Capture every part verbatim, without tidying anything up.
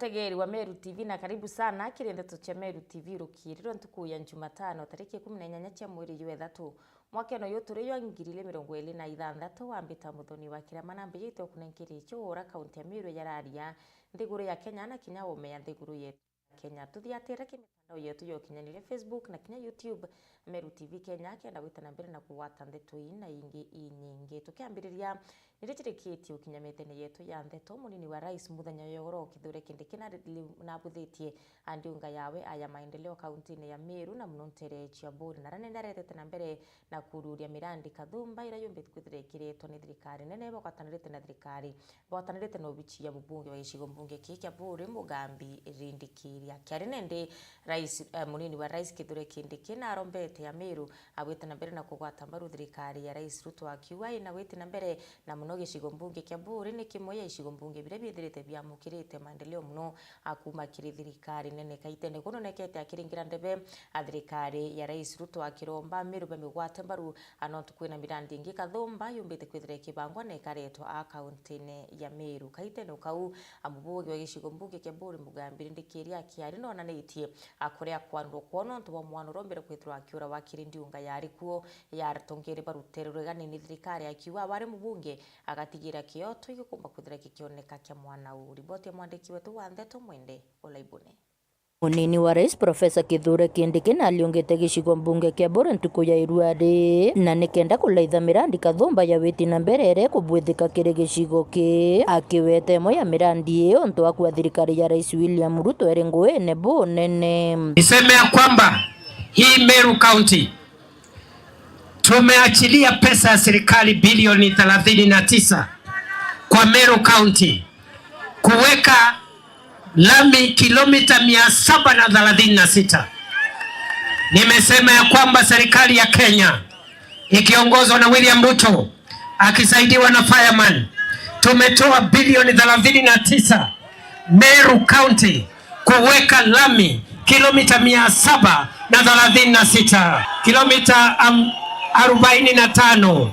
Mutegeri wa Meru T V, na karibu sana kiri ndeto cia Meru T V rukiri rwa ntuku ya Jumatano, tariki ikumi na inyanya cia mweri jwa ithatu, mwakeno uyu turi jwa ngiri igiri mirongo iri na ithanthatu. Wambita Muthoni wa Kirama, na mbijite ukunenkiri icio ura kaunti ya Meru yararia nthiguru ya Kenya na kinya ume ya nthiguru yetu ya Kenya. Tuthiatire ki mitandao yetu ya ukinyaniria, Facebook na kinya YouTube, Meru T V Kenya, kenda gwita na mbere na kugwata ndeto ii na ingi inyingi. Tukiambiriria, ni ritirikitie ukinya metene yetu ya ndeto, munini wa rais muthenya wa ugoro Kithure Kindiki na, nabuthitie ndiunga yawe aya maendeleo kauntine ya Meru na muno ntere cia Buri, na aria nene aretete na mbere na kururia mirandi kathumba iria yumbite kwithira ikiretwa ni thirikari nene bagwatanirite na thirikari, bagwatanirite na obici ya mubunge wa gicigo mbunge kii kia Buri, Mugambi Rindikiri. Akiaria nende rais, eh, munini wa rais Kithure Kindiki na arombete Ameru agwite na mbere na kugwata mbaru thirikari ya rais Ruto, akiuga ina gwiti na mbere na muno gicigo mbunge kia Buri ni kimwe ya icigo mbunge biria biithirite biamukirite maendeleo muno a kuuma kiri thirikari nene. Kaitene kunonekete akiringira ndebe a thirikari ya rais Ruto akiromba Ameru bamigwate mbaru, a nontu kwina mirandi ingi kathumba yumbite kwithira ikibangwa na ikaretwa a kauntine ya Meru. Kaitene kau, a mubunge wa gicigo mbunge kia Buri Mugambi Rindikiri akiaria nonanitie a kuria kwanirwa kwao nontu bwa mwanuro mbere kwithirwa akiura wa kiri ndiunga yari kuo ya atongeria ba rutere ruregani ni thirikari, akiuga wari mubunge agatigira kioto gikumba kwithira gikioneka kia mwana uu. Riboti ya mwandiki wetu wa ndeto Mwende Olaibune. Munini wa rais Profesa Kithure Kindiki nariungite gicigo mbunge kia Buri ntuku ya irua ri, na nikenda kulaitha mirandi kathumba ya witi na mbere iria ikubwithika kiri gicigo ki, akiweta imwe ya mirandi ii untu wa kuuga thirikari ya rais William Ruto iri nguine bunene. Niseme ya kwamba hii Meru County tumeachilia pesa ya serikali bilioni thelathini na tisa kwa Meru County kuweka lami kilomita mia saba na thelathini na sita. Nimesema ya kwamba serikali ya Kenya ikiongozwa na William Ruto akisaidiwa na Fireman, tumetoa bilioni thelathini na tisa Meru County kuweka lami kilomita mia saba na thelathini na sita, kilomita, um, arobaini na tano,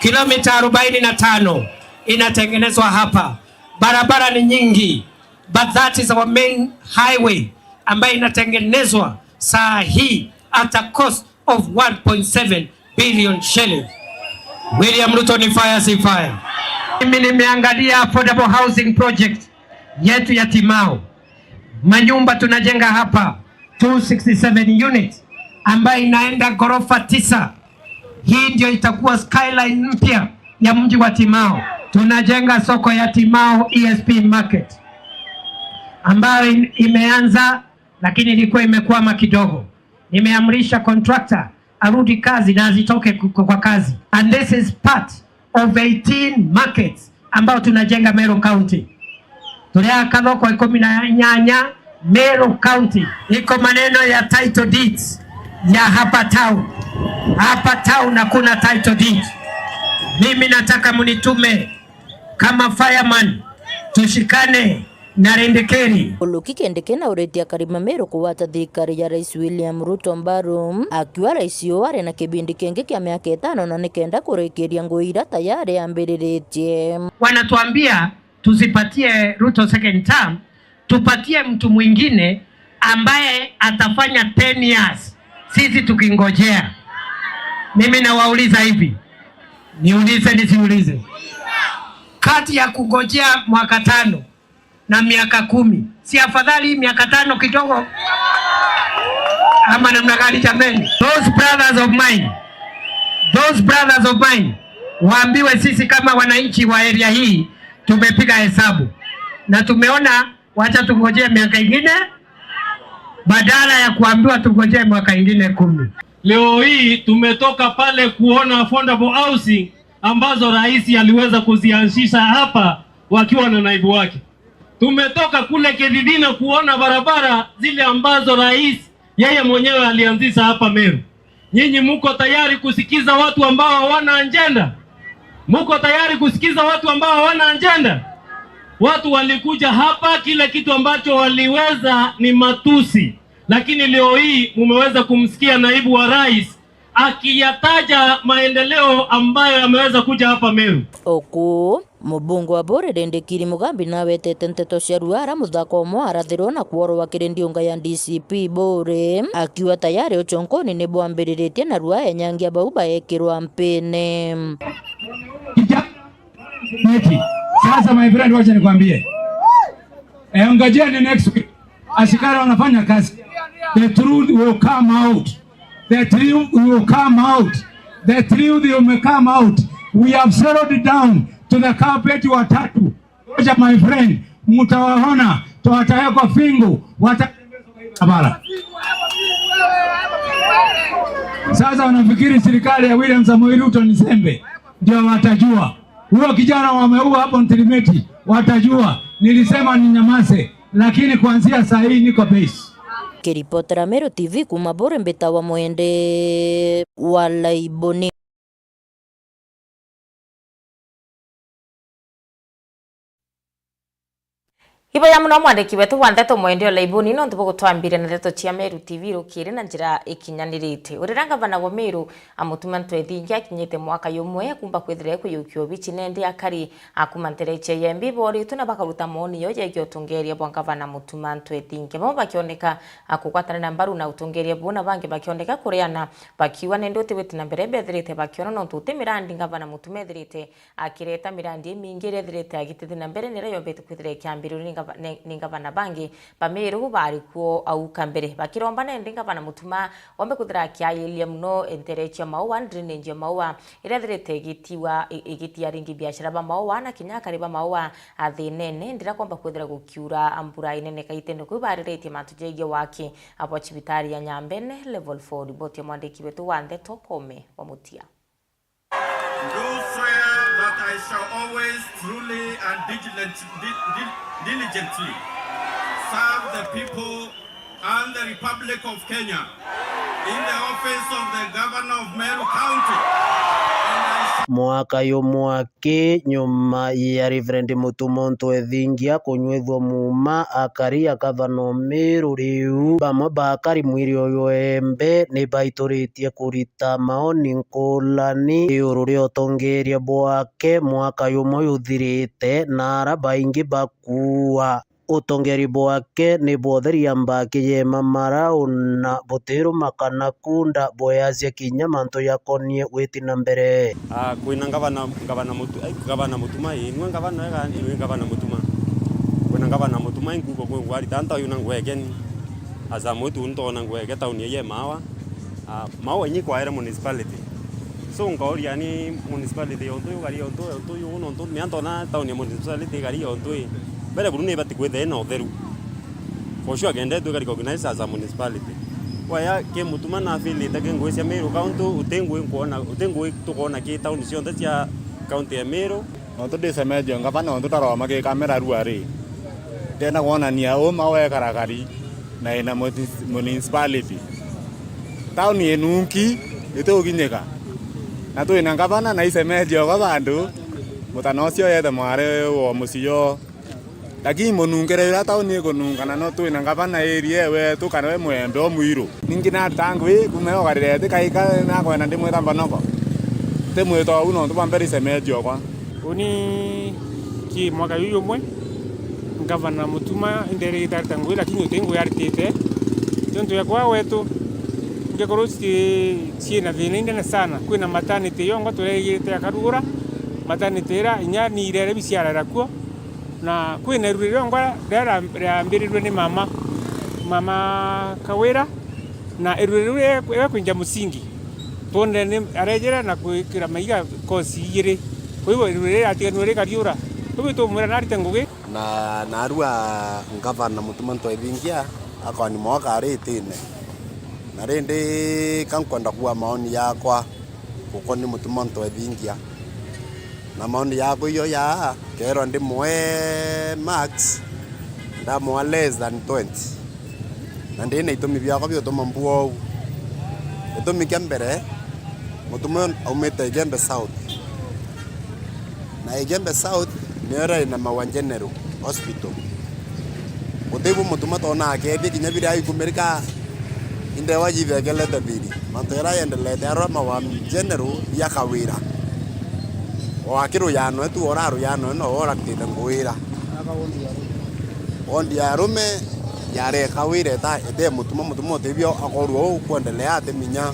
kilomita arobaini na tano inatengenezwa hapa. Barabara ni nyingi, but that is our main highway ambayo inatengenezwa saa hii at a cost of one point seven billion shillings. William Ruto ni fire, si fire? Mimi nimeangalia affordable housing project yetu ya Timau. Manyumba tunajenga hapa two sixty seven units ambayo inaenda ghorofa tisa. Hii ndio itakuwa skyline mpya ya mji wa Timau. Tunajenga soko ya Timau E S P market ambayo im-, imeanza, lakini ilikuwa imekwama kidogo. Nimeamrisha contractor arudi kazi na azitoke ku-, kwa kazi. And this is part of eighteen markets ambao tunajenga Meru County. Tuliaka thoko ikumi na inyanya Meru County. Iko maneno ya title deeds ya hapa town. Hapa town hakuna title deed. Mimi nataka munitume kama fireman, tushikane na Rindikiri. Uluki Kindiki na uritie akari ma Meru kugwata thirikari ya Rais William Ruto mbaru, akiuga rais uyu ari na kibindi kingi kia miaka itano na nikenda kurikiria ngugi iria tayari ambiriritie. Wanatuambia tusipatie Ruto second term, tupatie mtu mwingine ambaye atafanya ten years, sisi tukingojea. Mimi nawauliza hivi, niulize nisiulize? Kati ya kungojea mwaka tano na miaka kumi, si afadhali hii miaka tano kidogo? Ama namna gani jameni? Those brothers of mine, those brothers of mine, waambiwe sisi kama wananchi wa area hii tumepiga hesabu na tumeona, wacha tungojee miaka ingine badala ya kuambiwa tungojee mwaka ingine kumi. Leo hii tumetoka pale kuona affordable housing ambazo rais aliweza kuzianzisha hapa wakiwa na naibu wake. Tumetoka kule Kididina kuona barabara zile ambazo rais yeye mwenyewe alianzisha hapa Meru. Nyinyi muko tayari kusikiza watu ambao hawana ajenda? Muko tayari kusikiza watu ambao hawana ajenda? Watu walikuja hapa, kile kitu ambacho waliweza ni matusi, lakini leo hii mumeweza kumsikia naibu wa rais akiyataja maendeleo ambayo yameweza kuja hapa Meru. Oku Mubunge wa Buuri Rindikiri Mugambi nawetete nteto cia Ruara, muthaka umwe arathirwa na kworwa kiri ndiunga ya D C P Buuri, akiuga tayari uchonkoni ni bwambiriritie na Ruara enyangia bau baekirwa mpini. Kijana, neti. Sasa, my friend, wacha nikwambie. Eh, ngojeni next week. Askari wanafanya kazi. The truth will come out. The truth will come out. The truth will come out. We have settled down to the carpet watatu. Ngoja, my friend, mtawaona, tutawekwa fingu, watatembezwa kwa hii barabara. Sasa wanafikiri serikali ya William Samoei Ruto ni sembe, ndio watajua. Huyo kijana wameua hapo Ntirimiti, watajua. Nilisema ninyamaze, lakini kuanzia saa hii niko base. Kiripotera Meru T V kuuma Buuri, mbitawa Mwende wa Laiboni. Iboya muno mwandiki wetu wa ndeto Mwende o Laiboni, nontu bwa gutwambiria na ndeto cia Meru T V rukiri na njira ikinyanirite. Urira ngavana wa Meru, a Mutuma M'Ethingia akinyite mwaka yumwe kumba kwithira ekwiyukia obici, nendi akari a kuuma ntereche ya Embu boritwe na bakaruta maoni yo yegie utongeria bwa ngavana Mutuma M'Ethingia. Bamwe bakioneka a kugwatana na mbaru na utongeria buu, na bangi bakioneka kuriana, bakiuga nendi uti witi na mbere bethirite bakiona, nontu uti mirandi ngavana Mutuma ethirite akireta mirandi imingi iria ethirite agitithi na mbere, niria yombete kwithira ikiambiririo ni ngava-, ni, ni ngavana bangi ba Meru bari kuo au kambere. Bakiromba nendi ngavana Mutuma ombe kwithira akiayiria muno ntere cia Maua, drainage ya Maua, iria ethirite igitiwa, i-, igitia ringi biashara ba Maua, na kinya akari ba Maua athinene, ndira kwomba kwithira gukiura mbura inene kaitene kuu bariritie mantu jegie waki bwa cibitari ya Nyambene Level four. Riboti ya mwandiki wetu wa ndeto Kome wa Mutia. Do swear that I shall always truly and diligent-, di-, di-, diligently serve the people and the Republic of Kenya in the office of the Governor of Meru County. And I shall Mwaka yumwe aki nyuma ya Reverend Mutuma M'Ethingia kunywithua muuma akari a gavana o Meru, riu bamwe ba akari mwiri uyu embe ni baituritie kurita ta maoni nkulani iguru ria utongeria bwake mwaka jumwe juthirite, na ara baingi bakuuga utongeri bwake ni bwotheria mbaki ya mamara, una butiruma kana kunda bweasia kinya mantu jakonie gwiti na mbere. Ah, kwina ngavana, ngavana Mutu-, ai, ngavana Mutuma, ii, nwe ngavana ega, ii, nwe ngavana Mutuma. Kwina ngavana Mutuma, inkuuga kwi ngwari tanta uyu na ngwegeni. Asa mwitu ntona ngwege tauni ya Mawa. Ah, Maua inyi kwaere municipality. So, nkauria ni municipality yontu yu gari yontu, yontu yu nontu ni antona tauni ya municipality gari yontu i. Mbere buru ni ibati kwithira ina utheru. For sure, kenda itwi gari recognize as a municipality. Waya ki Mutuma na affiliate ki ngugi cia Meru County, uti ngugi nkwona, uti ngugi tukwona ki tauni cionthe cia county ya Meru. Nontu ndi Semeji o ngavana, nontu taroma ki kamera rua ri, ndenda kwonania uma wekara gari na ina munis-, municipality. Tauni inunki, itigukinyika. Na twina ngavana na isemeji okwa bandu, mutana ucio yete mwari wa mucio. Lakini mununkire juria tauni ikununka, na no twina ngavana area wetu, kana we mwembe o mwiru. Ningi narita ngui kuuma yo garireti kaika nakwenda ndimwita mbanoko. Ti mwito au nontu bwa mbere isemeji okwa. Uni ki mwaka juju jumwe, ngavana Mutuma inderigite arita ngui, lakini uti ngui aritite. Tiontu ya kwa wetu, ngekorwo ci-, ciina thina inene sana. Kwina maternity yongwa turerigite akarugura, maternity ira inya ni irere biciarara kuo. Na kwina iruri riongwa riria ria-, riambirirwe ni mama, mama Kawira, na iruri riu ria-, riakwinja musingi, twonere ni arejere na gwikira maiga kosi ijiri. Kwa hivyo iruri riria riatiganirwe rikariura. Kwa hivyo tumwira narite ngugi. Na narua ngavana Mutuma M'Ethingia akoni mwaka ari itine. Na rindi ka nkwenda kuuga maoni yakwa. Guko ni Mutuma M'Ethingia. Na maoni yakwa iyo ya, keerwa ndimwe marks, ndamwa less than twenty. Na ndina itumi biakwa biutuma mbua uu. Gitumi kia mbere, Mutuma uyu aumite Igembe South. Na Igembe South niyo iri na Maua General Hospital. Guti bu Mutuma twona akethia kinya biria aikumirika, indewa jithekelete thiri. Mantu jaria jendelete arora Maua General ya Kawira. O akiruyanoe tu, oraruyanoe no orakite ngwira. Wondi ya arume yareka wira eta, ete mutuma, mutuma utebia akorua uu kwendelea ate minya.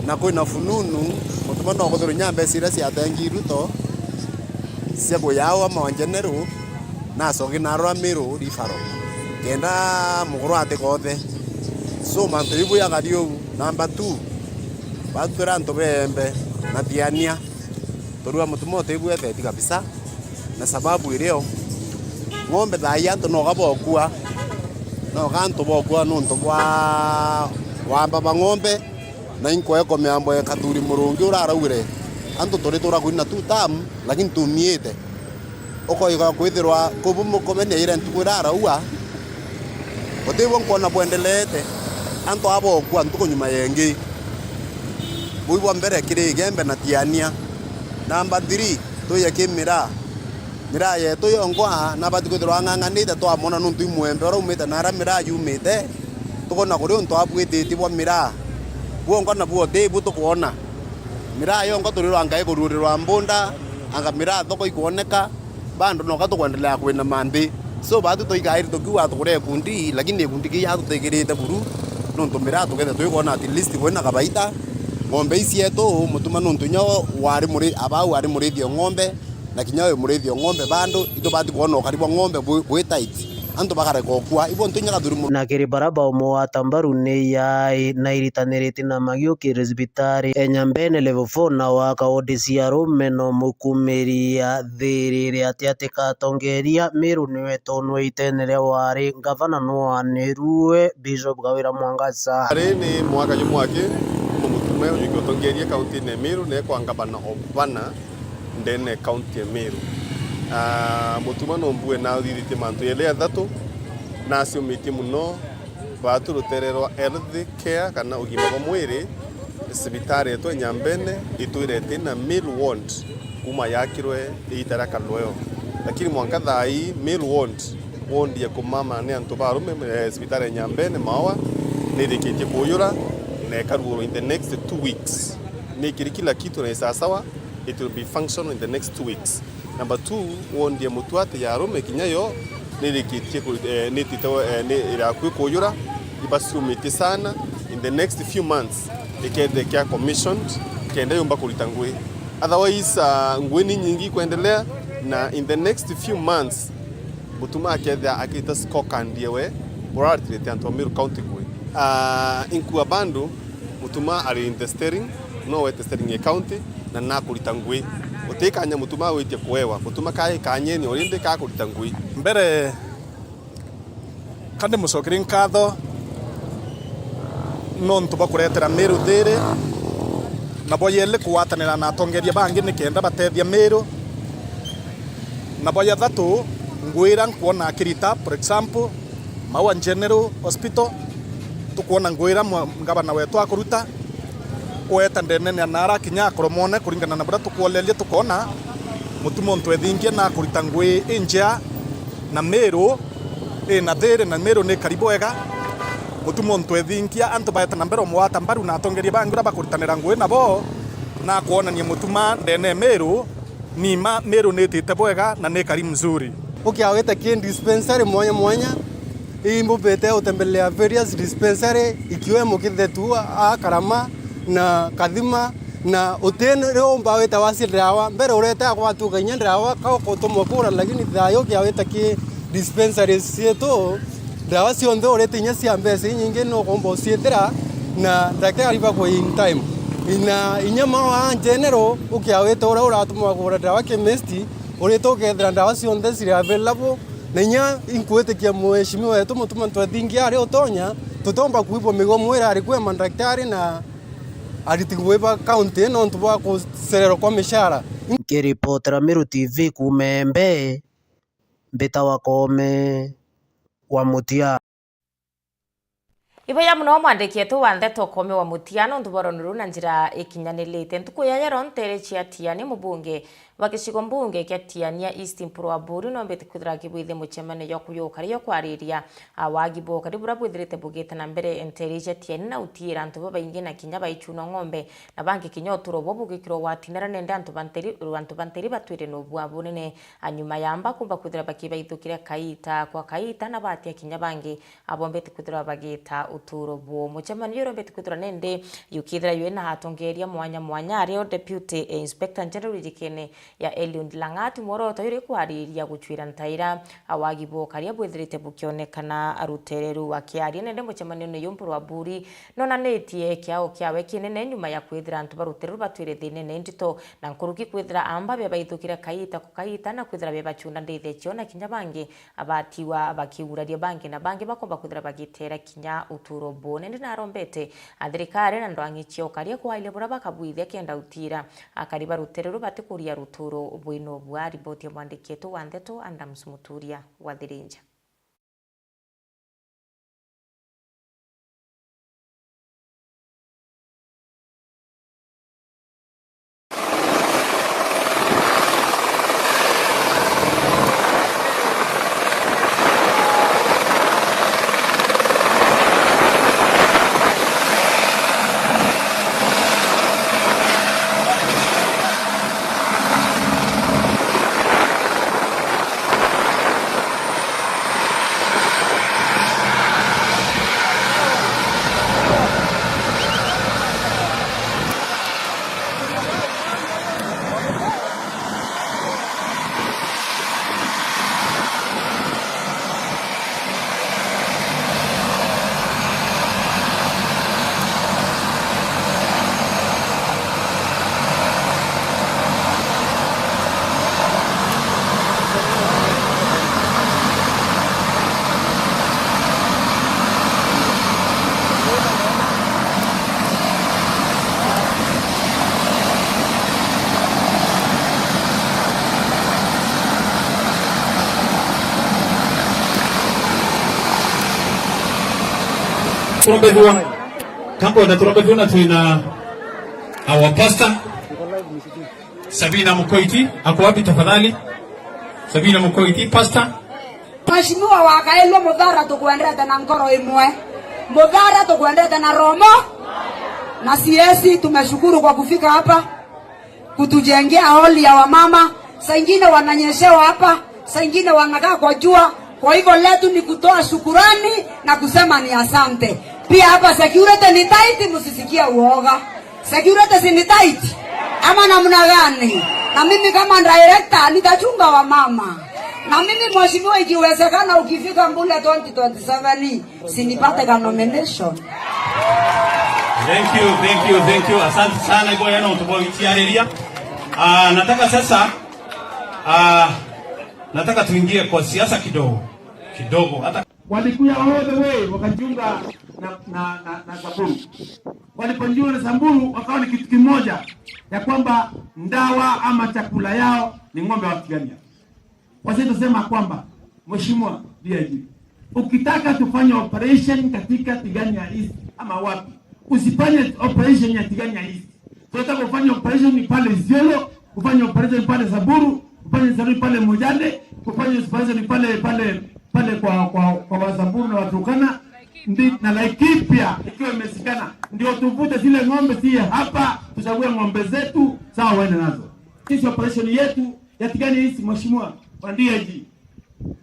Na kwina fununu, mutuma no kuthirwa inya mbeca iria ciatengi Ruto cia kuyaua maonjeneru, nacoki narora Miru rifaro. Kenda mukuru atikothe. So mantu ibu yakathi uu. Number two, batwira antu bembe na thiania. Torua mutuma utibweteti kabisa, na sababu irio ng'ombe thaa ii antu noga bokua, noga antu bokua nuntu bwa wamba ba ng'ombe, na inkweko miambo ya Kathuri Murungi uraraugire antu turi turakwina two term, lakini tumiite. Ukoiga kwithirwa kubu mukomenia ira ntuku iraraua, utibwo nkwona bwendeleete, antu aba bokua ntuku nyuma yengi. Bui bwa mbere kiri Igembe na Tiania. Namba three, tuye ki miraa. Miraa yetu yonkwa nabati kwithirwa ang'ang'anite twamwona nuntu i mwembe uria umite na aria miraa yumite, tukona kuria untu abwititie bwa miraa. Bwonkwa nabuo ti bu tukwona. Miraa yonkwa turirwa ngai kururirwa mbunda, anga miraa thoko ikwoneka, bado noka tukwendelea kwina manthi. So batu tuigairi tukiuga tukure ikundi, lakini ikundi kiu yatutikirite buru, nuntu miraa tukethe tuikwona at least kwina kabaita. Ng'ombe ii cietu mutuma nuntu inya wari muri abau wari murithio ng'ombe, na kinya wi murithio ng'ombe bado itubati kwona ukari bwa ng'ombe bwi bwi tight. Antu bakareka ukua ibo ntu inya Kathuri Murungi. Na kiri bara baumugwata mbaru ni yai na iritanirite na Magiuki Resbitari e Nyambene level four na waka wodi cia arume no mukumiria thirire ati ati katongeria Miru niwe tonwe itene ria wari ngavana nwanirue Bishop Kawira Mwangaza. Ari ni mwaka jumwe aki, mutuma ujuki utongeria kaunti ne Miru ne kwa ngavana of bana ndene kaunti ya Miru. Ah, mutuma no mbue na uthithitie mantu yele athatu, na aciumitie muno batu rutere rwa health care kana ugima bwa mwiri. Cibitari yetu ya Nyambene itwirete na male ward kuma yakirwe iita ria Kalweo, lakini mwanka thaa ii male ward, ward ya kumama ni antu ba arume, eh, cibitari ya Nyambene Maoa nirikitie kuyura na ikaruurwa in the next two weeks. Ni kiri kila kitu na isasawa, it will be functional in the next two weeks. Number two, ward ya Mutuate ya arume kinya yo nirikitie ku-, eh, nitite, eh, ni irakui kuyura, ibaciumitie sana. In the next few months ikethia kia commissioned kenda yumba kurita ngui. Otherwise, uh, ngui ni nyingi ikwendelea, na in the next few months mutuma akethia akita scorecard yewe uraritite antu a Meru County ngui. Uh, inkua bandu mutuma ari in the steering, no wete steering ya county na nakurita ngui. Utikanya mutuma witie kuewa, mutuma kai kanyeni orindi kakurita ngui. Mbere, ka ndimucokerie nkatho nontu bwa kuretera Miru thiri, na bwa yeli kugwatanira na atongeria bangi nikenda batethia Miru, na bwa yathatu ngwira nkwona akirita, for example, Maua General Hospital, tukwona ngwira mwa-, ngavana wetu akuruta, weta ndenene na arakinya akoromone kuringana na buria tukwoleria, tukona mutuma untu ethingia na akurita ngui injea na Miru ina thiri na Miru ni karibu wega. Mutuma untu ethingia antu baeta na mbere umwata mbaru na atongeria bangi uria bakuritanira ngui nabo na kwonania mutuma ndene Miru. Ni ma Miru nitite bwega na ni kari mzuri. Ukiawite ki dispensary mwanya mwanya, imbupite utembelea various dispensary, ikiwemo Kithetu, a Karama na Kathima, na utini riu umbawite wacia ndawa. Mbere uretaga gwatuka inya ndawa ka ukutumwa kura, lakini thayu ukiawite ki dispensaries cietu, ndawa cionthe urite inya cia mbeca inyingi, nukumba uciithira na ndagitari bakwe in time. Na inya Maua General, ukiawite uria uratumwa kugura ndawa chemist, urite ukethira ndawa cionthe ciri available. Na inya inkwitikia mheshimiwa wetu Mutuma Ntwethingia ari utonya, tutomba kuibwa migomo ira ari kwi mandagitari na ariti ngui ba county nontu bwa kucererwa kwa mishara. Nkiripotera Meru T V kuuma Embe, mbitawa Koome wa Mutia. Ibo ya muno mwandiki wetu wa ndeto Koome wa Mutia nontu bwa roni ruu na njira ikinyanirite. Ntuku ya yero nteere cia Tiania, mubunge wa gicigo mbunge kia Tiania East Mpuru Aburi nombete kwithira akibwithia mucemanio jwa kuyuka rio kwariria, a, wagi bwa ukari buria bwithirite bugite na mbere nteere cia Tiania na utiira antu babaingi na kinya baichuna ng'ombe na bangi kinya uturo bwo bugikirwa ugwatine ra nende antu ba nteere, antu ba nteere batwire na ubua bunene, a, nyuma ya amba kumba kwithira bakibaithukira kaita kwa kaita na batia kinya bangi abombete kwithirwa bagita uturo bwo. Mucemanio uria urombete kwithirwa nende yukithira ywi na atongeria mwanya mwanya, ario Deputy Inspector General rijikene ya Eliud Lang'at, mworoto yuri kwariria guchwira ntaira a wagi bwa ukaria bwithirite bukionekana rutere ruu. Akiaria nende mucemanione yu Mpuru Aburi nonanitie kiao kiawe kinene nyuma ya kwithira antu ba rutere ruu batwire thinene ndito na nkuruki kwithira amba bebaithukire kaita kwa kaita na kwithira bebachunda ndithe cio na kinya bangi abatiwa bakiguraria bangi na bangi bakomba kwithira bagitera kinya uturo bwo. Nende narombete a thirikari na ndwang'i cia ukaria kwaile buria bakabwithia kenda utira akari ba rutere ruu batikuria ruturo bwino bwa. Riboti ya mwandiki wetu wa ndeto Adams Muturia wa Thirinja. Turombe dua. Kankwenda turombe dua na twina our pastor. Sabina Mukoiti, ako wapi tafadhali? Sabina Mukoiti, pastor. Mheshimiwa Wakaelwa Muthara, tukwendete na ngoro imwe. Muthara tukwendete na roho mo-, na C S, tumeshukuru kwa kufika hapa kutujengea hall ya wamama. Saa ingine wananyeshewa hapa, saa ingine wanakaa kwa jua. Kwa hivyo letu ni kutoa shukurani na kusema ni asante. Pia hapa security ni tight, msisikie uoga. Security si ni tight? Ama namna gani? Na mimi kama director nitachunga wamama. Na mimi mheshimiwa, ikiwezekana ukifika Mbule twenty twenty-seven, si nipate ka nomination? Thank you, thank you, thank you. Asante sana, ibo ya nontu bwa gutiariria. Ah, nataka sasa, ah, nataka tuingie kwa siasa kidogo, kidogo. Hata walikuja all the way wakajiunga na, na, na, na Samburu. Walipojiunga na Samburu, wakawa ni kitu kimoja, ya kwamba ndawa ama chakula yao ni ng'ombe wa Tigania. Wazee tusema kwamba, Mheshimiwa D I G, ukitaka tufanye operation katika Tigania East ama wapi, usifanye operation ya Tigania East. Tunataka ufanye operation pale Isiolo, ufanye operation pale Samburu, ufanye operation pale Mojane, ufanye operation pale, pale, pale kwa, kwa, kwa Wasamburu na Waturkana, ndi-, na Laikipia ikiwa imesikana, ndio tuvute zile ng'ombe zie hapa, tuchague ng'ombe zetu, sawa, waende nazo. Sisi operation yetu ya Tigania East, Mheshimiwa wa D I G,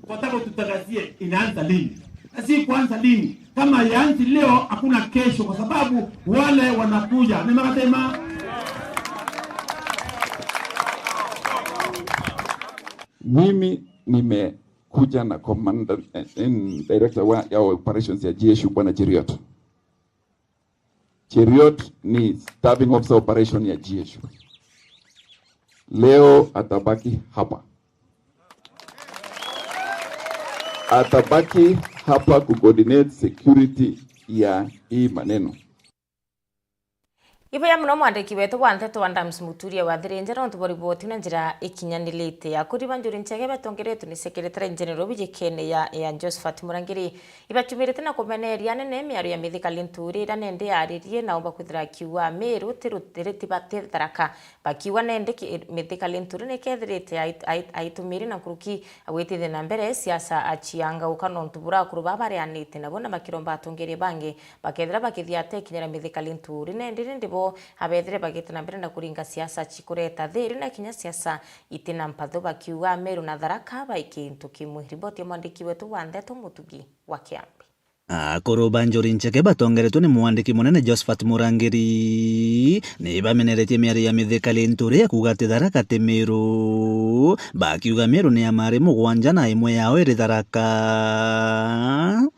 tunataka tutangazie inaanza lini. Na si kuanza lini. Kama haianzi leo, hakuna kesho, kwa sababu wale wanakuja. Ni magatema. Mimi nimekuja na commander, eh, in director wa, ya operations ya G S U, Bwana Cheriot. Cheriot ni staffing officer operation ya G S U. Leo atabaki hapa. Atabaki hapa kucoordinate security ya hii maneno. Ibuya mono mwandiki wetu wa nteto Adams Muturia wa Thirinja nontu bwa riboti na njira ikinyanirite. Akuri ba Njuri Ncheke batongeretwe ni Secretary General wijikene ya, ya Josephat Murangiri. Ibatumirite na kumeneria anene miario ya Mithika Linturi iria nende yaririe nao bakwithira akiuga Meru ti ru-, ti ri-, ti ba-, ti Tharaka. Bakiuga nende ki-, Mithika Linturi nikethirite ait-, ait-, aitumiri na nkuruki agwitithia na mbere siasa acianga uka nontu bura akuru baba barianite nabo na bakiromba atongeria bangi bakethira bakithia ate ikinya ria Mithika Linturi. Nende nindi bo abethire bagite na mbere na kuringa siasa cikureta thiri na kinya siasa itina mpatho bakiuga Meru na Tharaka bai kintu kimwe. Riboti ya mwandiki wetu wa ndeto Mutugi wa Kiambi. Akuru ba Njuri Ncheke batongeretwe ni mwandiki munene Josephat Murangiri ni bameneretie miario ya Mithika Linturi ya kuuga ati Tharaka ti Meru, bakiuga Meru ni ya mari mugwanja na imwe yao iri Tharaka.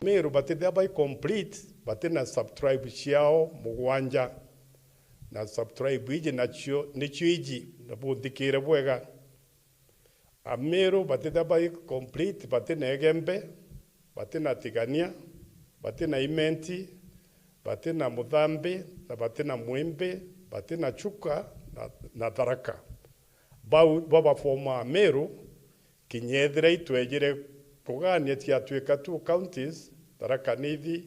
Meru batithia bai complete, bati na subtribe ciao mugwanja, na subtribe iji nacio nicio iji, na bunthikire bwega. Ameru batithia bai complete, bati na Egembe, bati na Tigania, bati na Imenti, bati na Muthambi, na bati na Mwimbi, bati na Chuka, na, na Tharaka. Bau babaforma Ameru, kinya ethira itwejire kugania ciatwika two counties, Tharaka Nithi,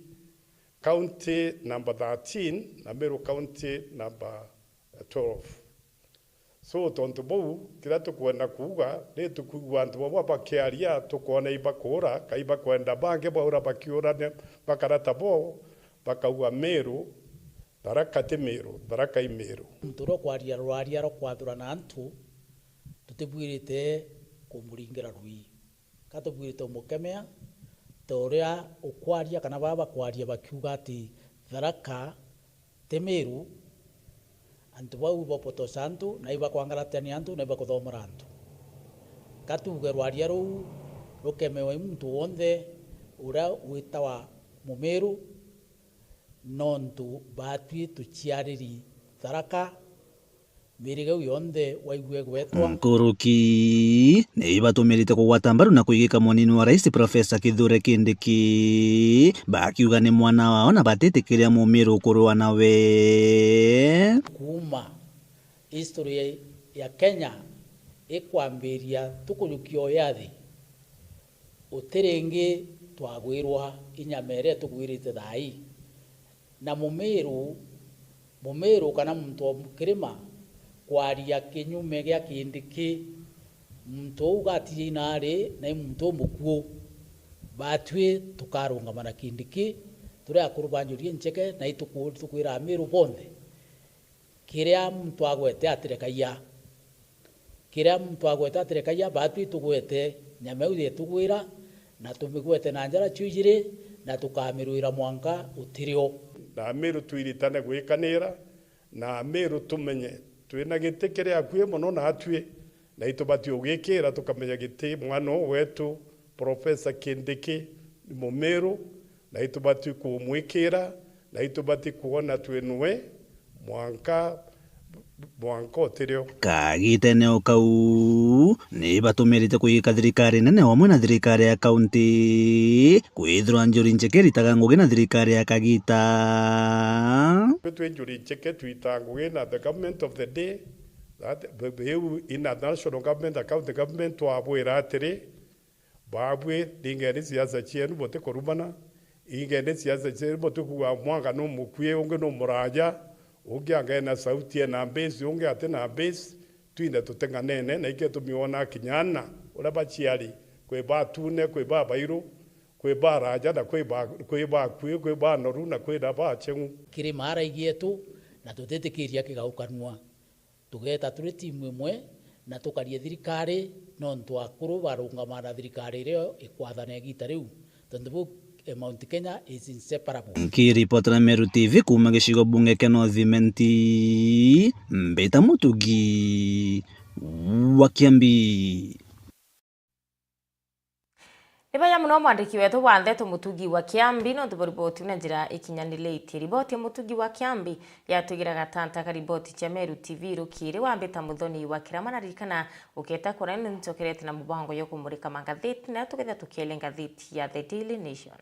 county number thirteen, na Meru county number twelve. So, tontu buu, kiria tukwenda kuuga, ni tukwigua antu bamwe bakiaria, tukoona ibakuura, ka ibakwenda bangi baura bakiurania, bakara ta bo, bakauga Meru, Tharaka ti Meru, Tharaka i Meru. Muntu uria ukwaria rwaria rwa kwathurana antu, tutibwirite kumuringira rui. Ka tubwirite umukemea, ta uria ukwaria kana baba bakwaria bakiuga ati Tharaka ti Meru, antu bau ibapotosha antu, na ibakwangaratania antu, na ibakuthomora antu. Ka tuuge rwaria ruu rukemewe i muntu wonthe uria witawa Mumiru, nontu baatwi tuciariri Tharaka, mirigau yonthe waigua igwetwa. Nkuruki ni ibatumirite kugwata mbaru na kuigika munini wa rais Profesa Kithure Kindiki, bakiuga ni mwana wao na batitikiria Mumiru kurua nawe. Kuuma history ya Kenya ikwambiria tukujukia o yathi, uti ringi twagwirwa inyama iria tugwirite thaa ii. Na Mumiru, Mumiru kana muntu o kirima kwaria kinyume gia Kindiki, muntu uu ugatigia inaari na i muntu umukuu. Baatwi tukarungama na Kindiki, turi akuru ba Njuri Ncheke, na ituku-, tukwira Amiru bonthe, kiria muntu agwete atirekagia. Kiria muntu agwete atirekagia, baatwi tugwete nyama iu yetugwira, na tumigwete na njara cio ijiri, na tukamirwira mwanka utirio. Na Amiru twiritane gwikanira, na Amiru tumenye twina giti kiri akui mono naatwi, na itubati ugikira tukamenya giti mwana uu wetu, Profesa Kindiki, ni Mumiru, na itubati kumwikira, na itubati kwona twi nwe mwanka, mwanka utirio. Kagitene o kau, ni batumirite kuigika thirikari nene wamwe na thirikari ya kaunti, kwithirwa Njuri Ncheke iritaga ngugi na thirikari ya kagita. Twi Njuri Ncheke twitaga ngugi na the government of the day, that, the, the, in a national government, a county government, twabwira atiri, Baabui, ringeni siasa cienu butikurumana, ingeni siasa cienu butikuuga mwanka numukui, ungi numuraja, ungi anga ena sauti ena base, ungi atina base, twinthe tuteng'anene, na ikio tumiona kinya ana uria baciari, kwi batune, kwi babairu, kwi baraja, na kwi ba-, kwi bakui, kwi banoru, na kwi na bacheng'u. Kiri maara igietu, na tutitikiria kigaukanua. Tugeeta turi timu imwe na tukarie thirikari, nontu akuru barungama na thirikari iria ikwathana igiita riu, tontu buu, eh, Mount Kenya is inseparable. Nkiripotera Meru T V kuuma gicigo bunge kia North Imenti, mbita Mutugi wa Kiambi. Ni baya mono mwandiki wetu wa ndeto Mutugi wa Kiambi, nontu bwa riboti na njira ikinyaniritie. Riboti ya Mutugi wa Kiambi yatwigira gatanta ka riboti cia Meru T V rukiri wambita Muthoni wa Kirama, na ririkana uketa kura ni ncokerete na mubango yo kumurika mangatheti, nayo tuketha tukiele ngatheti ya The Daily Nation.